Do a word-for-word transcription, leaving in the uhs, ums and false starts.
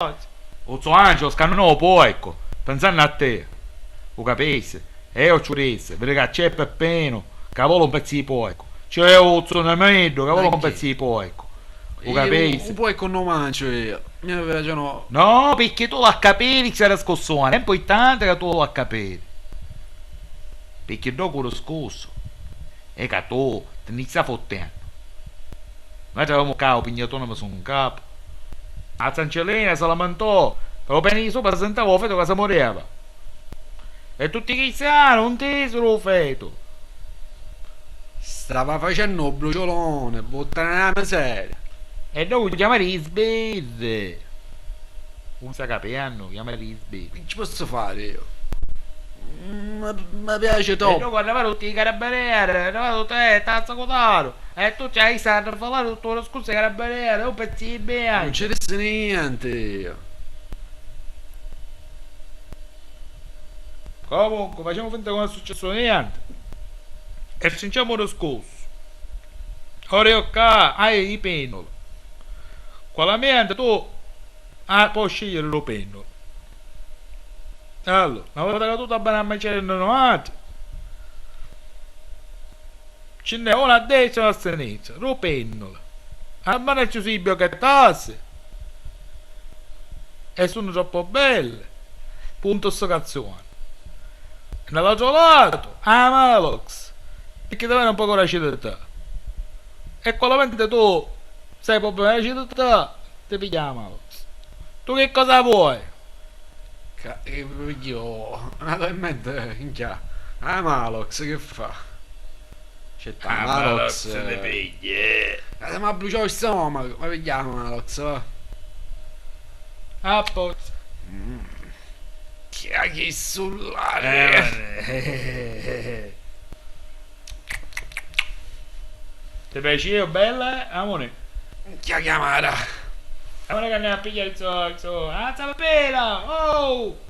U zio Angelo scannò u porcu, pensannu a te. U capissi? E io ci dissi, vidi ca c'è Peppinu, ca voli un pezzu di porcu. C'è u zio Nemeddu, ca voli un pezzu di porcu. U capissi? U porcu non mangio io. Mi piace no. No, picchì tu l'ha capiri sta discussione, è importante ca tu l'ha capiri. Picchì dopu u discursu è ca tu ti ni stai futtennu. Noi c'avemu ccà u pignatone misu 'n capu. A Zancellina si lamentò ca lu peni di supra sintava u fetu ca si muriva. E tutti i cristiani u 'ntisiru u fetu. Stava facennu u bruciulone, puttana na miseria. E dopu chiamari i sbirri. Nun sta capiennu, chiamari i sbirri. Chi ci pozzu fari io? Mi piaci troppu. E dopu arrivaru tutti i carabinieri, arrivaru tutti, eh, tazza cutaru. E tu c'hai sta a falari tuttu u discursu ai carabinieri, un pezzu di biancu. Non ci dissi niente io. Comunque, facemu finta ca non è successu niente. E strinciamo u discursu. Ora io ccà hai i pennuli. Quala mente tu ah, puoi scegliere lu pennulu. Allora, una volta ca tu t'abbani a maciare nno nuatri, ci nn'è una a destra e una a sinistra, lu pennulu. A mano ci si biocchettasi e sunnu troppu belli. Punto stu cazzone. Nda l'atru latu, a Malox, picchì ti veni un pocu d'acidità. E qualamente tu sai problema d'acidità, ti piglia a Malox. Tu chi cosa vuoi? Ca, eh, io, una cosa in mente, minchia. A Malox che fa? C'è a Malox, ti pigli. Ma se mi abbruciò il stomaco, ma pigliamo Malox, va. A pozza. Mm. Chi ha chi sullare? Eh, ti piaceva bella? Amore. Chi ha chiamata? Amore che andiamo a pigliare il so, il so. Alza la pela! Oh!